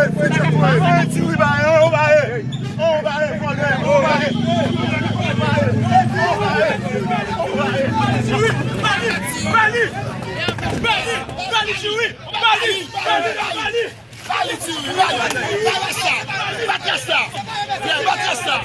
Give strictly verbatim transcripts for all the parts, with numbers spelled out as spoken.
Ti Wi, ba yo, ba yo, ba yo, vòlè, ba yo, ba yo, ba yo, ba yo. Ti Wi, ba li, ba li, ba li, ba li, Ti Wi, ba li, ba li, ba li. Ba li, Ti Wi, ba li, ba li sa, ba li sa, ba li sa.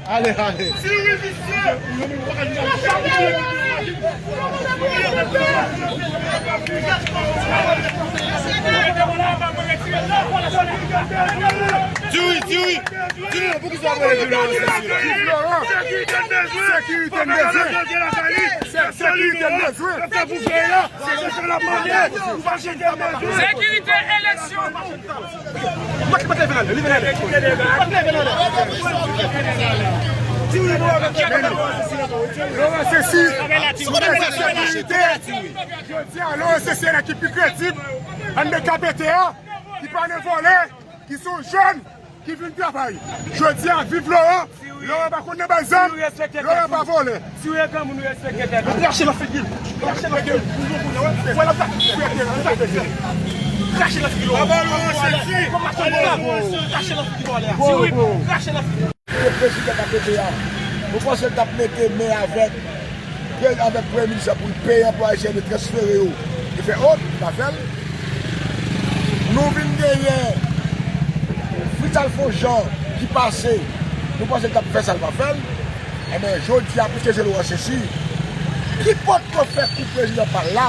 Ale, ale. Ti Wi, Ti Wi. Ti Wi, poukisa w ap rele Ti Wi? Sekirite n bezwen. Sekirite n bezwen. Sekirite n bezwen. Sekirite eleksyon. Laurent Cécy, jodi a, Laurent Cécy a ki pi kredib anndan K P T a, ki pa nan vòlè, ki se yon jèn ki vin travay. Jodi a, viv Laurent. Laurent pa konn nan bay zam. Laurent pa vòlè. Si w e granmoun, ou respekte tèt ou. Krache nan figi l. Krache nan figi l. Fò l ap krache nan figi l. Krache nan figi l. Krache nan figi l. Krache nan figi l. Krache nan figi l. Pou prezidan K P T a, nou panse l t ap mete men avèk pre-, avèk premye minis la pou l peye anplwaye S N E, transfere yo e fè ot, li pa fè l. Nou vin genyen Fritz Alphonse Jean ki pase, nou panse l t ap fè sa, l pa fè l. Enben, jodi a, piske se Laurent Cécy ki potko fè kou prezidan pa l la,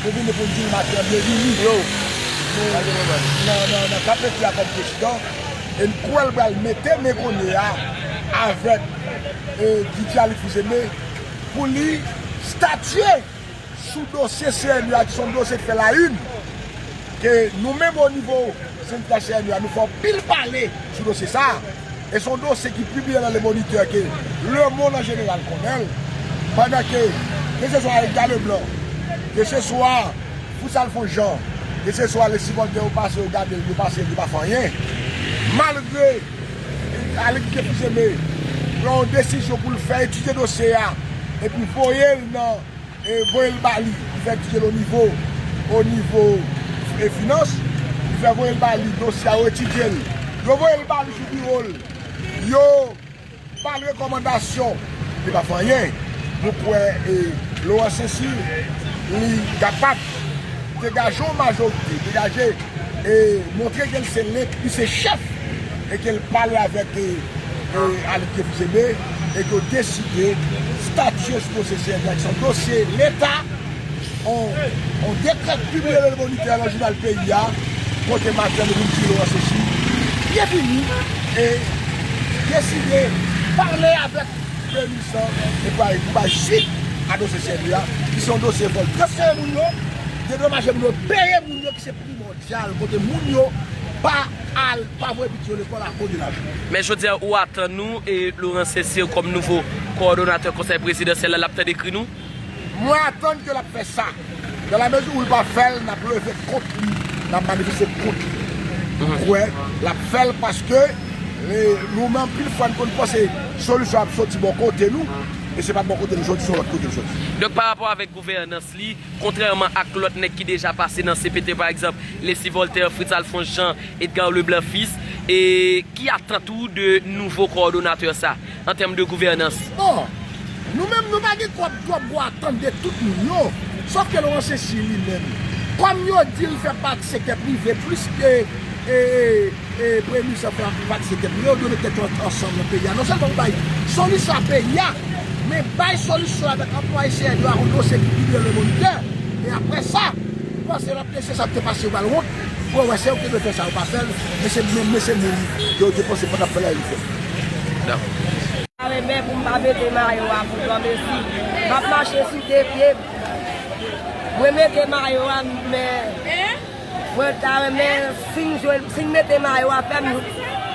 nou vini pou n di l maten an byenvini. Nou, nan, nan, nan K P T a kòm prezidan, e n kwè l pral mete men kounye a avèk, e, Didier Alix Fils-Aimé pou li statye sou dosye C N U a, ki se yon dosye ki fè la une, ke nou menm o nivo sendika C N U a, nou fè anpil pale sou dosye sa a. E se yon dosye ki pibliye nan Le Moniteur, ke lemonn an jeneral konnen l. Pandan ke, keseswa Edgar Leblanc, keseswa Fritz Alphonse Jean, keseswa Leslie Voltaire, yo pase, yo gade l, yo pase l, yo pa fè anyen. Malgre Alix Didier Fils-Aimé pran yon desizyon pou l fè etidye dosye a, epi voye l nan, e voye l ba li, li fè etidye l o nivo, o nivo, e finans, li fè voye l ba li, dosye a yo etidye l, yo voye l ba li sou biwo l, yo ba l rekòmandasyon, li pa fè anyen. Nou kwè, e, Laurent Cécy, li kapab degaje yon majorite, degaje, e, montre ke l se led, li se chèf, e ke l pale avèk, e, e, Alix Didier Fils-Aimé, e ke yo deside statye sou dosye C N U a, ki se yon dosye Leta, on, on dekrè k pibliye nan Le Moniteur nan jounal peyi a, kote maten nou vin di Laurent Cécy byenvini e deside pale avèk premye minis lan e pale pou bay swit a dosye C N U a, ki se yon dosye vòl transfere moun yo, dedomaje moun yo, peye moun yo, ki se primòdyal, kote moun yo pa al, pa voye pitit yo lekòl akoz de lajan. Men jodi a, ou atann ou e Laurent Cécy kòm nouvo kowòdonatè Konsèy Prezidansyèl la, l ap tande kri nou? Mwen atann ke l ap fè sa. Dans la mesure où l pa fè l, n ap leve kont li, n ap manifeste kont li. Nou kwè l ap fè l paske, e, nou menm, anpil fwa, n konn panse solisyon ap soti bò kote nou, e se pa bò kote nou soti, se yon lòt kote l soti. Donk, pa rapò avèk gouvènans li, kontrèman ak lòt nèg ki deja pase nan C P T, pa egzanp, Leslie Voltaire, Fritz Alphonse Jean, Edgar Leblanc Fils, e ki atant ou de nouvo kowòdonatè sa, an tèm de gouvènans? Bon, nou menm, nou pa gen twòp, twòp gwo atant de tout moun yo. Sòf ke Laurent Cécy li menm, kòm yo di l fè pati sektè prive plis ke, e, e, e, premye minis lan fè pati sektè prive, yo dwe met tèt yo an-, ansanm nan peyi a. Non sèlman pou bay solisyon a peyi a, men bay solisyon avèk anplwaye C N U a, yon dosye ki pibliye Le Moniteur. E apre sa, m panse l ap lese sa k te pase yo ba l wont. Bon, wè, se yo ki te dwe fè sa, yo pa fè l, men se, men, men se moun ke yo te panse pa t ap fè l la, yo fè l. Dakò. Ta renmen pou m pa mete mayo a pou granmesi. M ap mache sou de pye m. Mwen mete mayo a, men mwen ta renmen, si m jwenn, si m mete mayo a, fè m,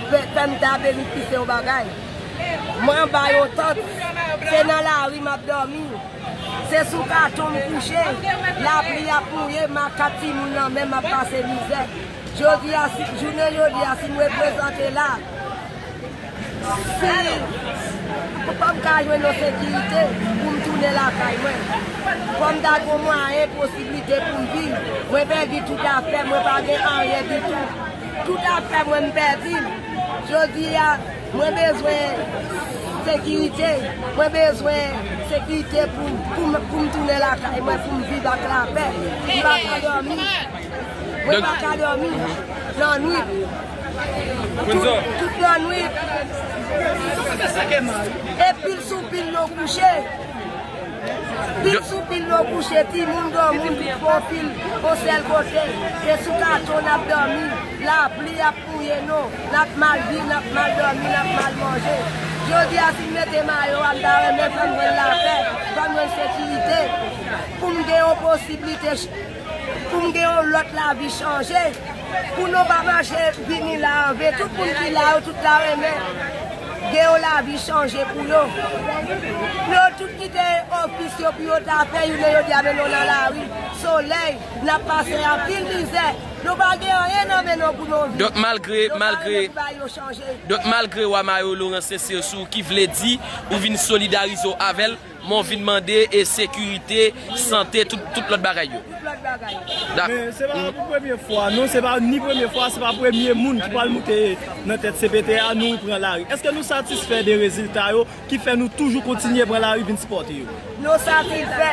fè, fè m ta benefisye yon bagay. Mwen anba yon tant, se nan lari m ap dòmi. Se sou katon m kouche, lapli ap mouye m ak kat timoun nan men m ap pase mizè. Jodi a, si, jounen jodi a, si m reprezante la, si fò m ka jwenn yon sekirite pou m tounen lakay mwen, fò m ta gen mwayen, posiblite pou m viv. Mwen pèdi tout afè, mwen pa gen anyen ditou. Tout afè mwen m pèdi l. Jodi a, mwen bezwen sekirite. Mwen bezwen sekirite pou, pou, m- pou m tounen lakay mwen, pou m viv ak lapè. M pa ka dòmi. Mwen pa ka dòmi lannwit. Tout, tout lannwit. E pil sou pil nou kouche. Pil sou pil nou kouche, timoun, granmoun, tout fè yon pil yon sèl kote. Se sou katon n ap dòmi. Lapli ap mouye nou. N ap mal viv, n ap mal dòmi, n ap mal manje. Jodi a, si m mete mayo a, m ta renmen fè m jwenn lapè, fè m jwenn sekirite. Pou m gen yon posiblite, ch- pou m gen yon lòt lavi chanje. Pou nou pa mache vini la anven. Tout moun ki la yo, tout ta renmen gen yon lavi chanje pou yo. Yo tout kite ofis yo pou yo ta fè, jounen jodi a, men nou nan lari. Solèy, n ap pase anpil mizè. Nou pa gen anyen nan men nou pou nou viv. Donk, malgre, Nou pa malgre, renmen pou bagay yo chanje. Donk, malgre Wa Mayo Laurent Cécile sou ki vle di ou vin solidarize w avè l, men w vin mande e sekirite, sante, tout, tout lòt bagay yo. Tout lòt bagay. Dak- Men se pa pou premye fwa, non, se pa ni premye fwa, se pa premye moun ki pral moute nan tèt C P T a, nou pran lari. Èske nou satisfè de rezilta yo ki fè nou toujou kontinye pran lari vin sipòte yo? Nou satisfè.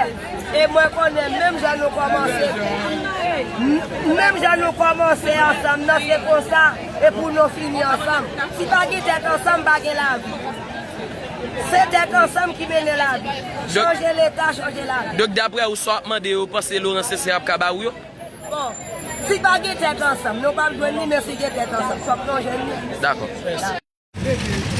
E mwen konnen menm jan nou kòmanse, m- menm jan nou kòmanse ansanm nan, se konsa e pou nou fini ansanm. Si pa gen tèt ansanm, pa gen lavi. Se tèt ansanm ki mennen lavi. Donk- Chanje Leta, chanje lavi. Donk, daprè ou, sa w ap mande yo, w panse Laurent Cécile ap ka ba ou yo? Bon, si pa gen tèt ansanm, nou p ap jwenn li, men si gen tèt ansanm, fòk nou jwenn li. Dakò. Mèsi.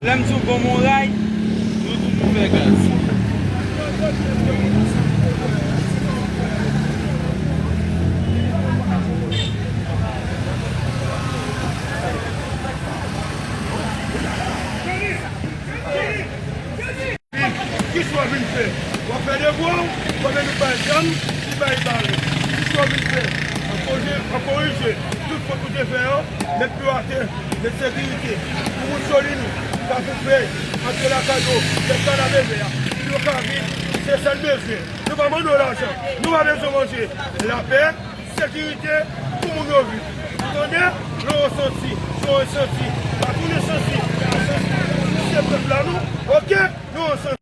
Lè m di w bon mouray, nou toujou fè gaz. Kisa w vin fè? W ap fè devwa w, w ap vin bay zam, li bay bal. Kisa w vin fè? An korije, an korije tout fòt ou te fè yo, met pye atè, met sekirite. Pou moun Solin, Kafou Fèy, antre lakay yo, fè sa n ap bezwen an. Pou yo ka viv, se sa n bezwen. Nou pa mande w lajan, nou pa bezwen manje. Lapè, sekirite, pou moun yo viv. Ou tande? Lòsanti, Lòsanti, pa tounen santi, santi. Se pèp la nou, oke? Lòsanti.